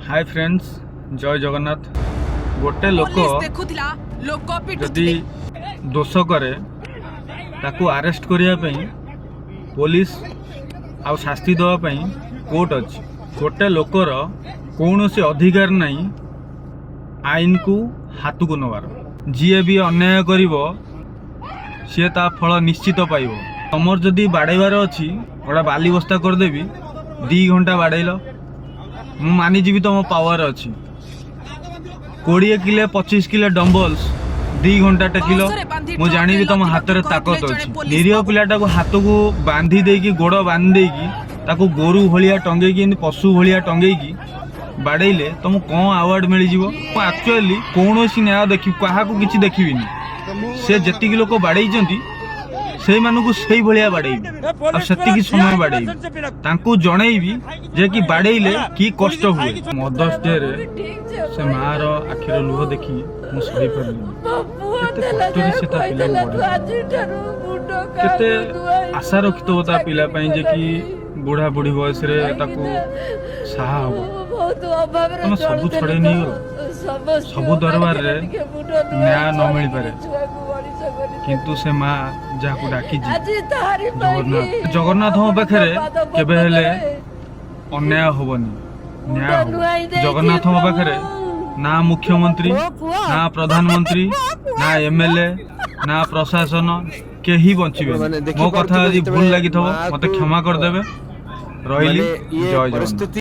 ହାଏ friends, ଜୟ ଜଗନ୍ନାଥ। ଗୋଟେ ଲୋକ police ଦେଖୁଥିଲା, ଲୋକ ଯଦି ପିଟୁଥିଲେ। ଦୋଷ କରେ, ତାକୁ ଆରେଷ୍ଟ କରିବା ପାଇଁ ପୋଲିସ ଆଉ ଶାସ୍ତି ଦେବା ପାଇଁ କୋର୍ଟ ଅଛି। ଗୋଟେ ଲୋକର କୌଣସି ଅଧିକାର ନାହିଁ ଆଇନକୁ ହାତକୁ ନେବାର। ଯିଏ ବି ଅନ୍ୟାୟ କରିବ, ସିଏ ତା ଫଳ ନିଶ୍ଚିତ ପାଇବ। ତମର ଯଦି ବାଡ଼େଇବାର ଅଛି, ଗୋଟେ ବାଲି ବସ୍ତା କରିଦେବି, 2 ଘଣ୍ଟା ବାଡ଼େଇଲ, ମୁଁ ମାନିଯିବି ତମ ପାୱାର ଅଛି। 20 କିଲୋ, 25 କିଲୋ ଡମ୍ବଲ୍ସ 2 ଘଣ୍ଟା ଟେକିଲ, ବାଉଁଶରେ ବାନ୍ଧି ମୁଁ ଜାଣିବି ତମ ଟ୍ରକରେ ହାତରେ ଲଦିବାକୁ ତାକତ କହିଥିଲେ ଜଣେ ଅଛି। ପୋଲିସ ନିରୀହ ବାବୁ। ପିଲାଟାକୁ ହାତକୁ ବାନ୍ଧି ଦେଇକି, ଗୋଡ଼ ବାନ୍ଧି ଦେଇକି, ତାକୁ ଗୋରୁ ଭଳିଆ ଟଙ୍ଗେଇକି, ଏମିତି ପଶୁ ଭଳିଆ ଟଙ୍ଗେଇକି ବାଡ଼େଇଲେ ତମକୁ କ'ଣ ଆୱାର୍ଡ ମିଳିଯିବ? ମୁଁ ଆକ୍ଚୁଆଲି କୌଣସି ନ୍ୟାୟ ଦେଖି କାହାକୁ କିଛି ଦେଖିବିନି। ସେ ଯେତିକି ଲୋକ ବାଡ଼େଇଛନ୍ତି, ସେଇମାନଙ୍କୁ ସେଇ ଭଳିଆ ବାଡ଼େଇବି ଆଉ ସେତିକି ସମୟ ବାଡ଼େଇବି। ତାଙ୍କୁ ଜଣେଇବି ଯେ କି ବାଡ଼େଇଲେ କି କଷ୍ଟ ହୁଏ। ମଦର୍ସ ଡେରେ ସେ ମାର ଆଖିର ଲୁହ ଦେଖି ମୁଁ ସହିପାରିଲିନି। କେତେ କଷ୍ଟରେ ସେ ତା ପିଲାକୁ ବଢ଼େଇଛି, କେତେ ଆଶା ରଖିଥିବ ତା ପିଲା ପାଇଁ ଯେ କି ବୁଢ଼ା ବୁଢ଼ୀ ବୟସରେ ତାକୁ ସାହା ହବ। ତମେ ସବୁ ଛଡ଼େଇ ନେଇଗଲ। ସବୁ ଦରବାରରେ ନ୍ୟାୟ ନ ମିଳିପାରେ, କିନ୍ତୁ ସେ ମା ଯାହାକୁ ଡାକିଛି ଜଗନ୍ନାଥ, ଜଗନ୍ନାଥଙ୍କ ପାଖରେ କେବେ ହେଲେ ଅନ୍ୟାୟ ହବନି, ନ୍ୟାୟ ହବ। ଜଗନ୍ନାଥଙ୍କ ପାଖରେ ନା ମୁଖ୍ୟମନ୍ତ୍ରୀ, ନା ପ୍ରଧାନମନ୍ତ୍ରୀ, ନା ଏମଏଲଏ, ନା ପ୍ରଶାସନ, କେହି ବଞ୍ଚିବେନି। ଆପଣମାନେ ମୋ କଥା ଦେଖିପାରୁଥିବେ ଯଦି ଭୁଲ ଯେତେବେଳେ ଲାଗିଥିବ, ମତେ ମାଆକୁ କ୍ଷମା କରିଦେବେ। ରହିଲି, ମାନେ ଇଏ ଜୟ ଜଗନ୍ନାଥ। ପରିସ୍ଥିତି।